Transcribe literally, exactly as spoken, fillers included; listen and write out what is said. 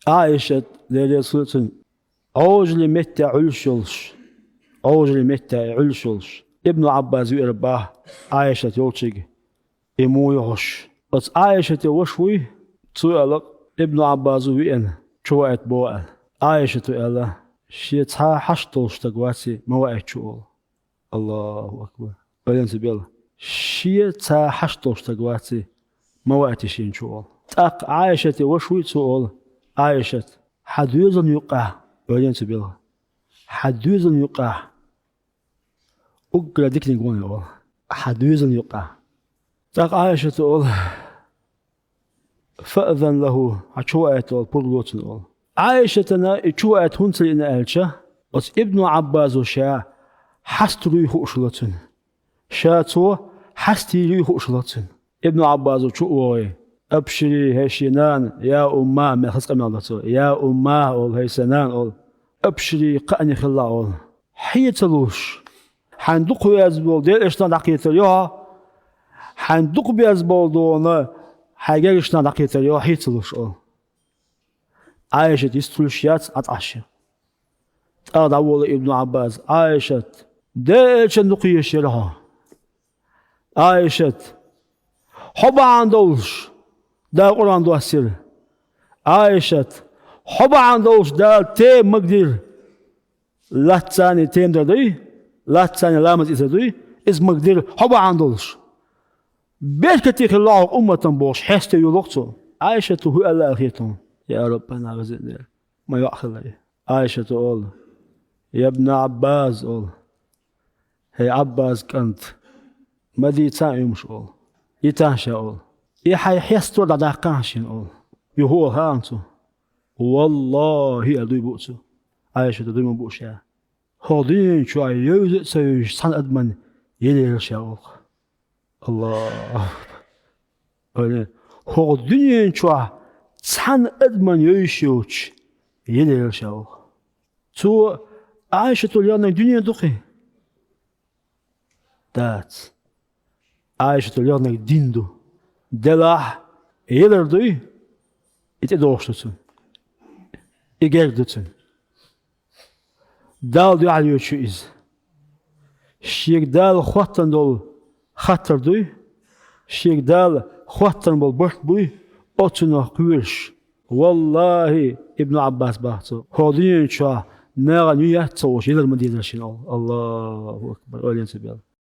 Ӏайшат, Дела реза хуьлда цунна, Ӏожаллин метте Ӏуьллуш йолуш, Ӏожаллин метте и Ӏуьллуш йолуш, Ибну Ӏаббас веара боху Ӏайшат йолчуьнга и муха ю хьуш. Оцу Ӏайшатан ваша вуй, цо аьлла, Ибну Ӏаббас ву веана, чуваийта боху аьлла. Ӏайшата аьлла, шен цхьа хьашт долуш стаг ваций, ма ваийтича олу. Аллаху акбар. Ойла ца белла. Шен цхьа хьашт долуш стаг ваций, ма ваийтича шена чу олу. ТӀаккха Ӏайшатан ваша вуй, цо олу: «Ӏайшат, хьан доьзална юккъехь», ойла ца белла, «хьан доьзална юккъехь уггар диканиг вон», олу. «Хьан доьзална юккъехь». ТӀаккха Ӏайшата олу: «Фаъзан лаху, хьан чуваийта», олу, «пурба ло цунна», олу. Ӏайшатана и чуваийта хӀунда ца лиъна аьлча, оцу Ибну Ӏаббасо ша хьаста руй хууш хилла цунна. Ша цо хьаста йийр юй хууш хилла цунна. Ибну Ӏаббасо чу а вогӀий: «Абшири, хӀей шен нана, я умма», мел хаза къамел до цо. «Я умма», олу, «хӀей сан нана», олу. «Абшири, кхаъне хилла», олу. «Хье ца луш, хьайн дукхавеза болу Делан элчанах дӀакхетар ю хьо, хьайн дукхабеза болу дона хьайн гергарчу нахах дӀакхетар ю хьо, хье ца луш», олу. Ӏайшат йистхуьлуш яц, Ӏа тӀе Ӏаш ю. ТӀаккха дӀаволу Ибну Ӏаббас: «Ӏайшат, Делан элчанна дукха езаш яра хьо. Ӏайшат, хьо бахьана долуш Дала Къуръан доссийра. Ӏайшат, хьо бахьана долуш Дала тема магадира. Лаьццаний тема дар дуй, лаьццаний ламаз эцар дуй, иза магадира хьо бахьана долуш. Беркате хилла хьо умматан бохуш, хьесте йолу-кх цо». Ӏайшата хӀун аьлла аьлла хета хьуна? Я Раббана, везан Дела, ма йоӀ хилла и. Ӏайшата олу: «Ябна Ӏаббас, олу, хӀей Ӏаббас кӀант, ма дийцахьа хӀумаш, олу, йитахьа ша, олу, и хьайн хьестор дӀадаккхахьа шена, олу, юха олу хаьа цо». «Валлахи», аьлла, дуй буу цо. Ӏайшата дуй ма буу ша. ХӀокху дуьнен чохь евза а ца евзаш цхьана адаман елла яра ша, олу. Аллаху акбар. ХӀокху дуьнен чохь цхьана адаман евзаш йоцуш елла яра ша, олу. Цо, Ӏайшата лернарг дуьне ду-кх и? Дац. Ӏайшата лернарг дин ду. Делахь, елар дуй, и тӀедогӀуш ду цунна, и герга ду цунна. Далла дуьхьал йоьдуш ю иза. Шега Дала хоттун долу хаттар дуй, шега Дала хоттун болу барт буй, оцунах кхоьруш. Валлахи, Ибну Ӏаббас боху цо, хӀокху дуьнен чохь нахана ю яц ца волуш, елар ма дезара шена, олу. Аллаху акбар, ойла ца белла.